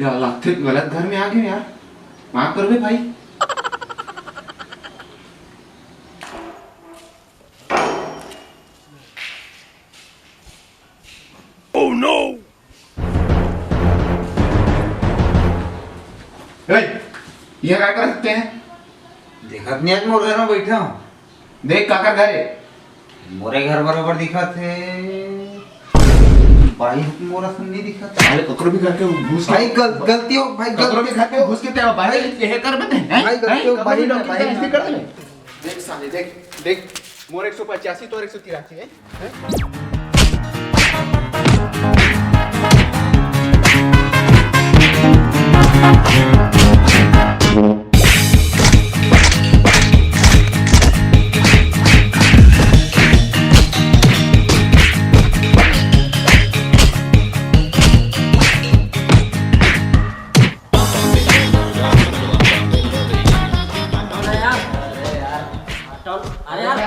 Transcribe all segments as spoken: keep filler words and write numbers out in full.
या अल्लाह, फिर गलत घर में आ गए यार, माफ कर दे भाई। Oh no! ए, ये क्या कर सकते हैं? देखत नहीं, आज मोर घर में बैठा हूँ। देख, काकर घर है? मोरे घर बराबर दिखत हे। भाई, मोर असन नहीं दिखत। अरे, ककरो भी घर के घुस के भाई, गल-, गलती हो, भाई, ककरो गलती भी घर के घुस के क्या बाहर भाई, ये कर बते हैं? भाई, गलती हैं? हो, ककरो भाई, भी ना, डॉक्टर भाई, से ऐसे कर दे। देख साले, देख, देख, मोर एक सौ पचासी, तोर एक सौ तिरासी है। अरे यार, अरे यार,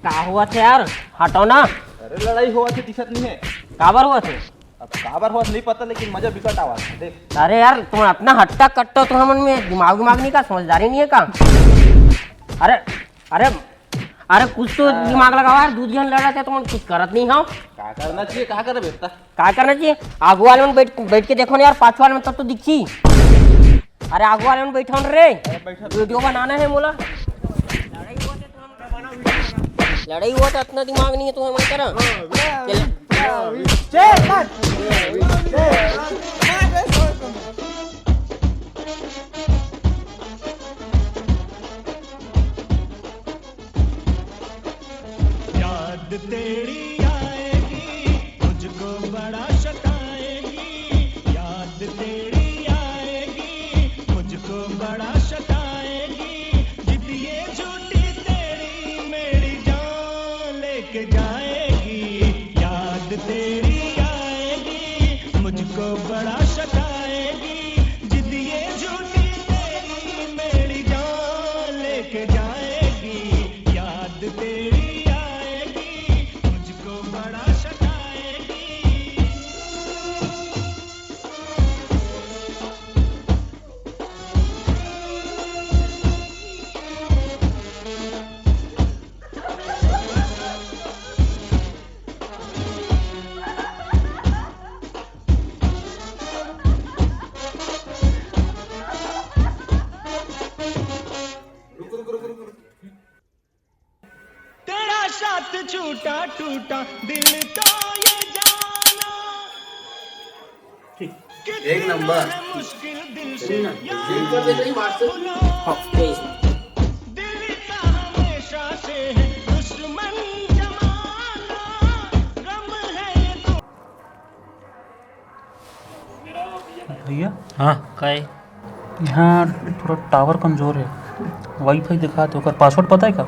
का हुआ थे यार? हटो ना। अरे लड़ाई हुआ थे, दिखत नहीं है। काबर हुआ थे? अब काबर हुआ नहीं पता, लेकिन मजा बिकट आवा थे। देख। अरे यार, तुम अपना हट्टा कट्टा तो हमन में दिमाग, दिमाग नहीं का, समझदारी नहीं है का? अरे, अरे, अरे कुछ तो दिमाग लगाओ यार, दू झन लड़ा थे, तुम कुछ करत नहीं हो। का करना चाहिए, का करबे इतना? का करना चाहिए? आगू वाले में बैठ, बैठ के देखो ना यार, पाछू वाले में तब तो दिखी। अरे आगू वाले में बैठो ना रे, अरे बैठो। वीडियो बनाना है मोला। लड़ाई हुआ तो इतना दिमाग नहीं है तुम्हें, मैं करा। चल। याद तेरी आएगी, मुझको बड़ा सताएगी। याद तेरी आएगी, मुझको बड़ा सताएगी। जिद ये झूठी तेरी मेरी जान लेके जाएगी। याद तेरी आएगी, मुझको बड़ा सताएगी। जिद ये झूठी तेरी मेरी जान लेके जाएगी। याद तेरी आएगी, मुझको बड़ा सताएगी। तेरा साथ छूटा टूटा दिल तो ये जाना। एक नंबर। मुश्किल दिल से यार भुलाना। हाँ, तेईस। दिल का हमेशा से है दुश्मन जमाना। गम है ये तो भैया। हाँ, का है? यहाँ थोड़ा टावर कमजोर है, वाईफाई दिखा दो। ओकर पासवर्ड पता है का?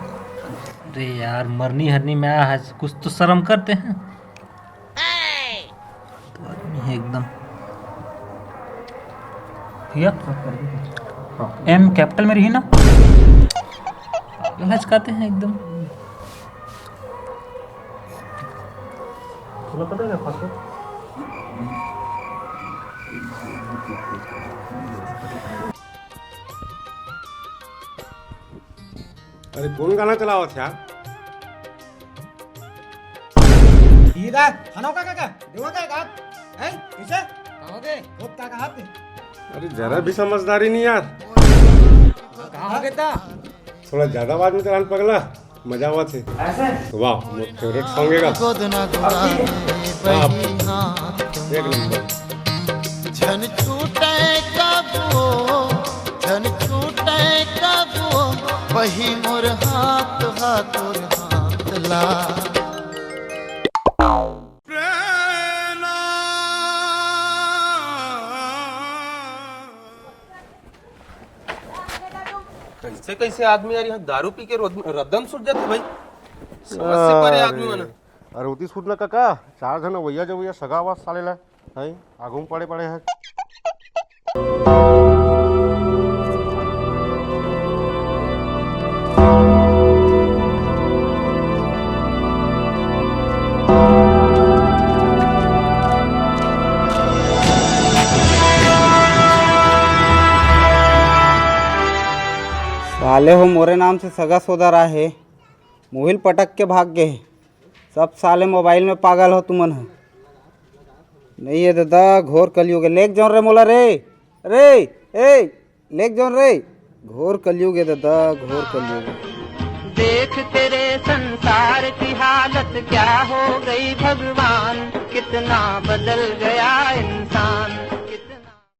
अरे यार, मरनी हरनी में आ है, कुछ तो शर्म करते हैं। तो आदमी है एकदम। भैया, एम कैपिटल में रही ना? लचकाते हैं एकदम। अरे कौन गाना चलावत यार? ये का? खाना का, का, का? देवा का, का? हैं? कैसे? कहाँ हो गए? वो का कहा आपने? अरे जरा भी समझदारी नहीं यार। कहाँ हो गए था? थोड़ा ज्यादा आवाज में चलान पगला, मजा आवा थे। ऐसे? वाह, मोर फेवरेट सॉन्ग है का। गोद ना गोदा में बही हाथ एक नंबर। झन छूटे कबो, झन छूटे कबो, बही मोर हाथ, हाथ तोर हाथ ला। कैसे कैसे आदमी यार, यहाँ दारू पी के रोद-, रद्दम सुट जाते भाई। समझ से परे आदमी मन। अरे ओती सुट ना काका, चार झन अवैया जवैया सगा आवाज साले ला, हैं? आगू में पड़े पड़े हैं। साले हो, मोरे नाम से सगा सोदर आहे, मुहिल पटक के भाग गे हे। सब साले मोबाइल में पागल हो तुमन ह। नहीं है दादा, घोर कलयुग है। लेग जौन रे मोला रे, रे, ए, लेग जौन रे। घोर कलयुग है दादा, घोर कलयुग है। देख तेरे संसार की हालत क्या हो गई भगवान, कितना बदल गया।